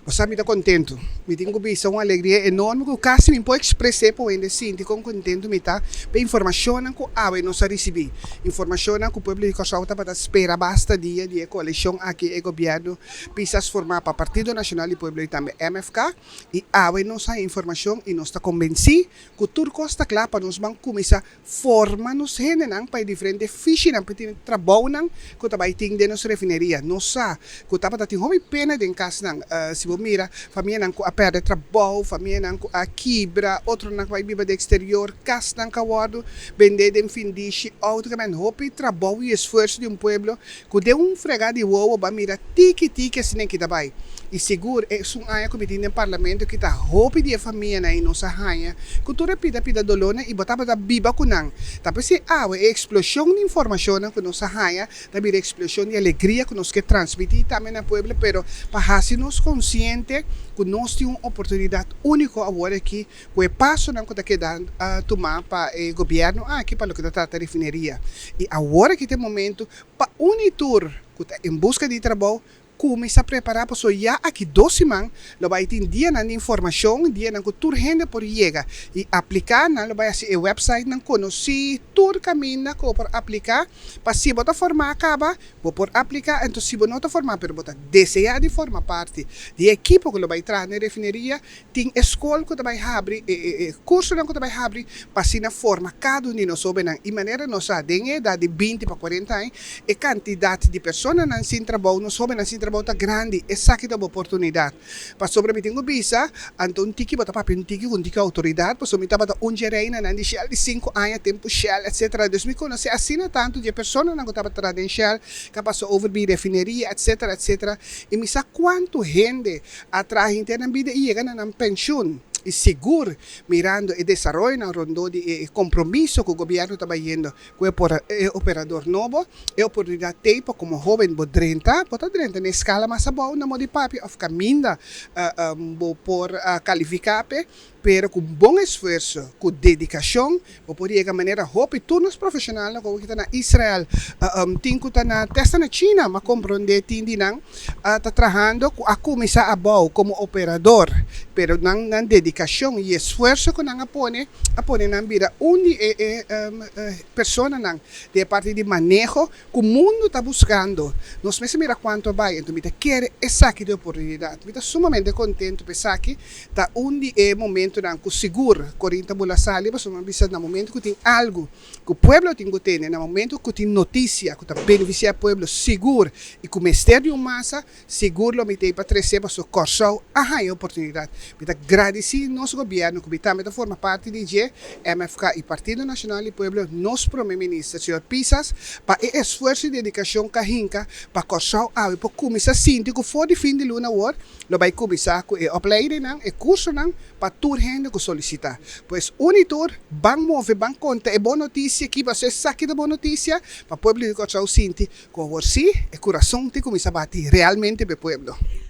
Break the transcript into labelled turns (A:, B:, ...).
A: Bo sa mi ta kontentu. Mi tin ku bisa un alegria enorme ku kasi mi por ekspres'é pa hende sinti kon kontentu mi ta pa e informashonnan ku awe nos a risibí. Informashonnan ku pueblo di Kòrsou tabata spera basta dia di e koalishon aki e gobièrnu Pisas formá pa Partido Nashonal di Pueblo i tambe MFK. I awe nos haña informashon i nos ta kombensí ku tur kos ta kla pa nos ban kuminsá Forma nos hendenan pa e diferente fishinan pa e tin trabounan ku ta bai tin den nos refineria. Nos sa ku tabata tin hopi pena den kasnan. Si bo mira famianan ku a pèrdè trabou, famianan ku a kibra, otronan ku bai biba den eksterior, kasnan ku a wòrdu bendé den findishi, outo ku a bèn. Hopi trabou i esfuerso di un pueblo ku den un fregá di wowo bo a mira tiki tiki asina ki ta bai. I sigur esun aña ku mi tin den parlamento ki ta hopi di e famianan i nos a haña ku tur e pida pida dolónan i bo tabata biba ku nan. Ta p'esei awe e eksploshon di informashonnan ku nos a haña ta bira eksploshon di alegria ku nos ke transmití tambe na pueblo pero pa hasi nos konsiente ku nos tin un oportunidat úniko awor aki ku e pasonan ku ta keda tumá pa e gobièrnu aki pa loke ta trata refineria. I awor aki ta e momentu pa uni tur ku ta en buska di trabou Kuminsá prepará pasobra ya aki dos siman lo bai tin dianan di informashon, dianan ku tur hende por yega i apliká. Nan lo bai hasi e wèpsaitnan konosí tur kaminda ku bo por apliká pa si bo ta formá kaba bo por apliká. Enton si bo no ta formá pero bo ta deseá di forma parti di e ekipo ku lo bai traha na e refineria, Tin e skol ku ta bai habri, e e kursonan ku ta bai habri pa asina forma kada un di nos hóbennan. I manera nos sa, den e edat di binti pa kuarenta aña, e kantidat di personanan sin trabou, nos hóbennan sin trabou ta grandi. Esaki ta bo oportunidat. Pasobra mi tin ku bisa, anto un tiki bo ta papia un tiki ku un tiki outoridat, pasobra mi tabata un dje reinanan di Shell di sinku aña, tempu Shell, etsetera. Dus mi konosé asina tantu di e personanan ku tabata traha den Shell, ku a pasa over bin refineria, etsetera, etsetera. I mi sa kuantu hende A traha henter nan bida i yega na nan penshun. I sigur mirando e desaroyonan rondó di e kompromiso ku gobièrnu ta bayendo ku e operador nobo, e oportunidat t'ei pa komo hóben bo drenta, bo ta drenta na e skala mas abou na modo di papia òf kaminda bo por kalifiká p'e. Pero ku bon esfuerso, ku dedikashon, bo por yega manera hopi tur nos profeshonalnan ku ta na Israel, tin ku ta na te hasta na China, m'a komprondé tin di nan ta trahando ku a kuminsá abou komo operador, pero nan nan dedikashon i esfuerso ku nan a pone, a pone nan bira un di e e personanan den e parti di maneho ku mundu ta buskando. Nos mester mira kuantu a bai, enton mi ta kere esaki ta e oportunidat. Mi ta sumamente kontentu pa esaki. Ta un di e momentonan ku sigur Corinne ta bula sali pasobra mi a bisa na momento ku tin algu ku pueblo tin ku tene, na momento ku tin notisia ku ta benefisiá pueblo sigur i ku mester di un masa, sigur lo mi t'ei pa trese pasobra Kòrsou a haña oportunidat. Mi ta gradisí nos gobièrnu ku mi tambe ta forma parti di dje, MFK i Partido Nashonal di Pueblo, nos Prome Minister señor Pisas pa e esfuerso i dedikashon ku a hinka pa Kòrsou awe por kuminsá sinti ku for di fin di luna awor Lo bai kuminsá ku e opleidingnan, e kursonan pa tur hende ku solisitá. Pues un i tur, ban move, ban konta e bon notisia ki pasobra esaki ta bon notisia pa pueblo di Kòrsou sinti ku awor sí e kurason tin kuminsá bati realmente pa e pueblo.